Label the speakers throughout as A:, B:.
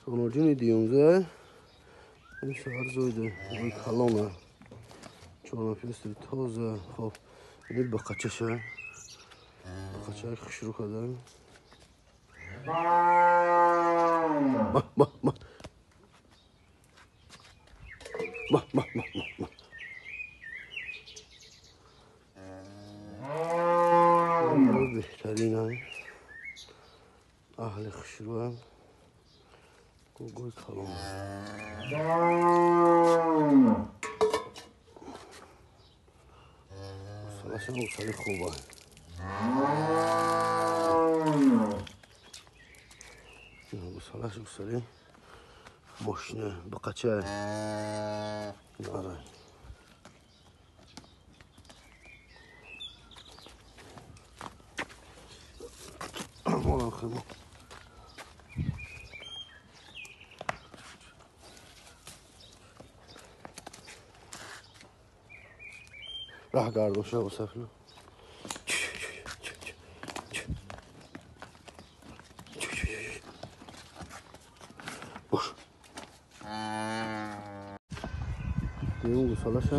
A: Ғуноҷини диюмзай. Ин шаҳр зойда, ой калона. Чорнапёсти тоза. Хоб, ин бақачаша. Бақачаи хушрӯ кардан. Ба ба ба. Ба ба ба ба. Беҳтаринай. Аҳли хушрӯам. Гугӯи калон. Гусалашам гусали хуба. Гусалаш гусали мошина бақачай. Нарай. Молам хело. Раҳ гардон шав сафина. Бош. Дуюм гусалаша.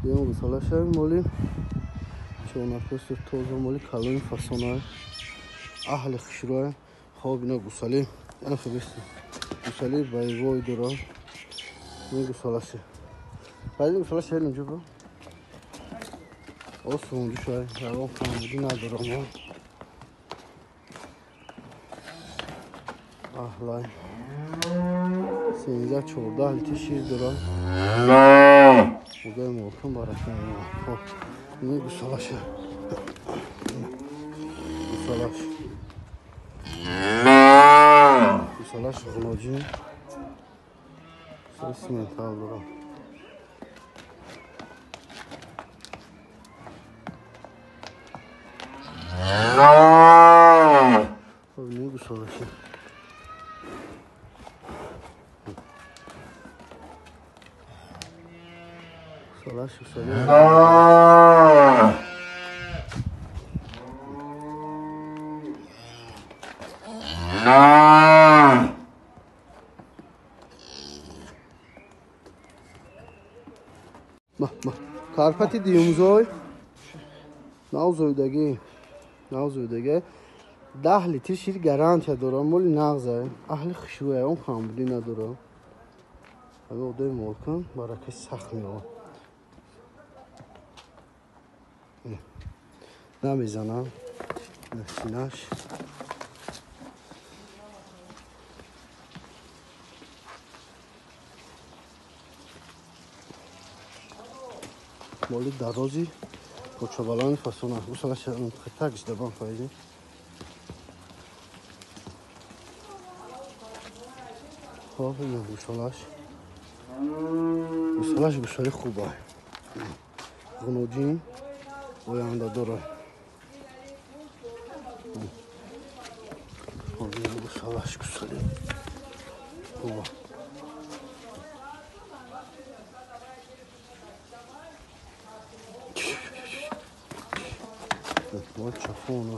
A: Дуюм гусалаша моли чорнапёсти тоза моли калони фасона. Аҳли хушрӯя. Хоб ина гусали. Ана хебести. Гусали боевой дора. Ин гусалаша. Баъди гусалаша хеле инҷо. Осон ҷушай, ягон камбудӣ надорам. Аҳлай. 13-14 литр шир дорам. Худои молкун барака. Хоб, ин гусалаша. Гусалаш. Гусалаш ғуноҷин. Гусали симентал дорам. Хоб, ин гусалаша. Гусалаш гусали. Карпати диюмзой навзойдагӣ, навзойдагӣ 10 литр шир гарантия дорам, моли нағза, аҳли хушрӯя, он камбудӣ надорам. Ҳамин одои молкун баракаи сахт меовад. Намезанам синаш. Моли дарози кочабалани фасона. Гусалаша хитак ждабан файзи. Хоб, ина гусалаш. Гусалаш гусали хуба. Ғуноҷин оянда дора. Хоб, ина гусалаш гусали хуба. Мол чафона.